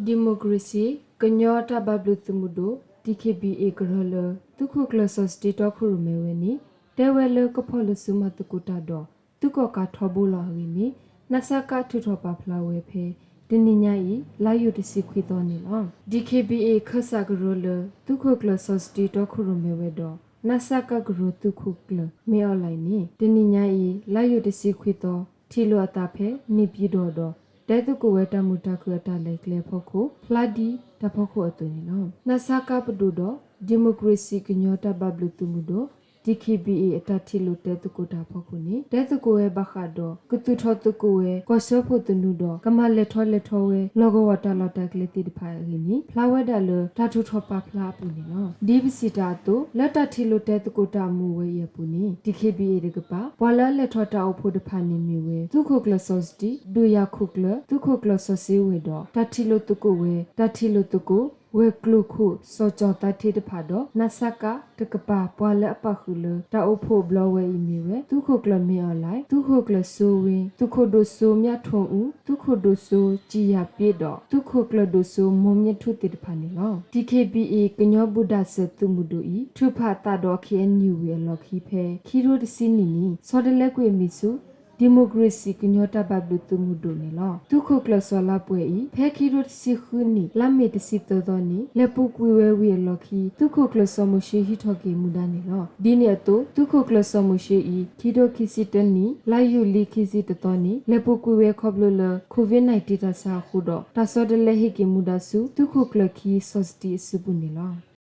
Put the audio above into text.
Democracy ကညီတၢ်ဘၣ်ဘျုးသုးမုၢ်ဒိၣ် DKBA ကရၢလၢ သုးခိၣ်ကျၢၢ်စီၤစတံတီခိၣ်ရိၣ်မဲဝဲန့ၣ် တဲဝဲလၢကဖီၣ်လၢစုမၤသကိးတၢ်ဒီး သုးကီၣ်ကးထီဘိလီၤအဂ့ၢ်န့ၣ် နစက ထုးထီၣ်ပာ်ဖျါဝဲဖဲ တနံၤညါအံၤ လါယူၤတဆံခွံသီန့ၣ်လီၤ. DKBA ခၢၣ်စးကရၢလၢ သုးခိၣ်ကျၢၢ်စီၤစတံတီခိၣ်ရိၣ်မဲဝဲဒီး နစကကရၢသုးခိၣ်ကျၢၢ် မ့ၢ်အီၣ်လဲၣ်န့ၣ် တနံၤညါအံၤ လါယူၤတဆံခွံသီ ထံၣ်လိာ်အသးဖဲ နေပြည်တော် ဒီး တဲသကိးဝဲတၢ်မုာ်တၢ်ခုၣ်အတၢ်လဲၤကျဲအဖီခိၣ် ဖျါဒ်တၢ်ဖီခိၣ်အသိးန့ၣ်လီၤ. နစကပဒိၣ်ဒီး Democracy ကညီတၢ်ဘၣ်ဘျုးသုးမုၢ်ဒိၣ် DKBA အတၢ်ထံၣ်လိာ်တဲသကိးတၢ်အဖီခိၣ်န့ၣ် တဲသကိးဝဲဘၣ်ဃးဒီး ကသူၣ်ထီၣ်သကိးဝဲ ကီၢ်စၢဖှိၣ်သနူဒီး ကမၤလဲၤထီၣ်လဲၤထီဝဲ လီၢ်ကဝီၤတၢ်လီၢ်တၢ်ကျဲသ့ၣ်တဖၣ်အဂ့ၢ်န့ၣ် ဖျါဝဲဒၣ်လၢတၢ်ထုးထီၣ်ပာ်ဖျါအပူၤန့ၣ်လီၤ. ဒ်ပစံးတၢ်အသိး လၢတၢ်ထံၣ်လိာ်တဲသကိးတၢ်အမူးဝဲအံၤအပူၤန့ၣ် DKBA တကပၤ ပှၤလၢအလဲၤထီၣ်တၢ်အိၣ်ဖှိၣ်တဖၣ်န့ၣ်မ့ၢ်ဝဲ သုးခိၣ်ကျၢၢ်စီၤစတံ, ဒုးယၤခိၣ်ကျၢၢ် သုးခိၣ်ကျၢၢ်စီၤစ့ဝဲဒီး တၢ်ထံၣ်လိာ်သကိးဝဲ တၢ်ထံၣ်လိာ်သကိး ဝဲၤကျိၤခိၣ် စီၤကၠီၤသးထ့တဖၣ်ဒီး နစက တကပၤ ပှၤလၢအပာ်ဃုာ်လၢတၢ်အိၣ်ဖှိၣ်အဘျီဝဲအံၤမ့ၢ်ဝဲ သုးခိၣ်ကျၢၢ်မ့ၢ်အီၣ်လဲၣ်, သုးခိၣ်ကျၢၢ်စိဝ့, သုးခိၣ်ဒိၣ်စိမၠးထိၣ်အူ, သုးခိၣ်ဒိၣ်စိကံယၣ်ပ့ဒီး သုးခိၣ်ကျၢၢ်ဒိၣ်စိမိၢ်မၠဲၣ်ထူၣ်သ့ၣ်တဖၣ်န့ၣ်လီၤ. DKBA ကညီဘူၣ်ဒၣ်စၢၤသုးမုၢ်ဒိၣ်အံၤ ထုးဖးအသးဒီး KNU ဝံၤအလီၢ်ခံဖဲ ခံထိတဆံနံၣ်န့ၣ် ဆီတလဲကွံာ်အမံၤဆူ Democracy ကညီတၢ်ဘၣ်ဘျုးသုးမုၢ်ဒိၣ်န့ၣ်လီၤ. သုးခိၣ်ကျၢၢ်စီၤလါပှဲၤအံၤ ဖဲခံထိတဆံဃုနံၣ် လါမ့ၤတဆံသၢသီန့ၣ် လဲၤပူၤကွံာ်ဝဲဝံၤအလီၢ်ခံ သုးခိၣ်ကျၢၢ်စီၤမိၤၡ့ဟံးထီၣ်က့ၤမူဒါန့ၣ်လီၤ. ဒ်န့ၣ်အသိး သုးခိၣ်ကျၢၢ်စီၤမိၤၡ့အံၤ ခံထိခံဆံတၢနံၣ် လါယူၤလံခံဆံတသီန့ၣ် လဲၤပူၤကွံာ်ဝဲခီဖျိလၢ COVID nineteen တၢ်ဆါအဃိဒီး တၢ်ဆီတလဲဟ့ၣ်က့ၤမူဒါဆူ သုးခိၣ်ကျၢၢ်ခံစီၤစတံအစုပူၤန့ၣ်လီၤ.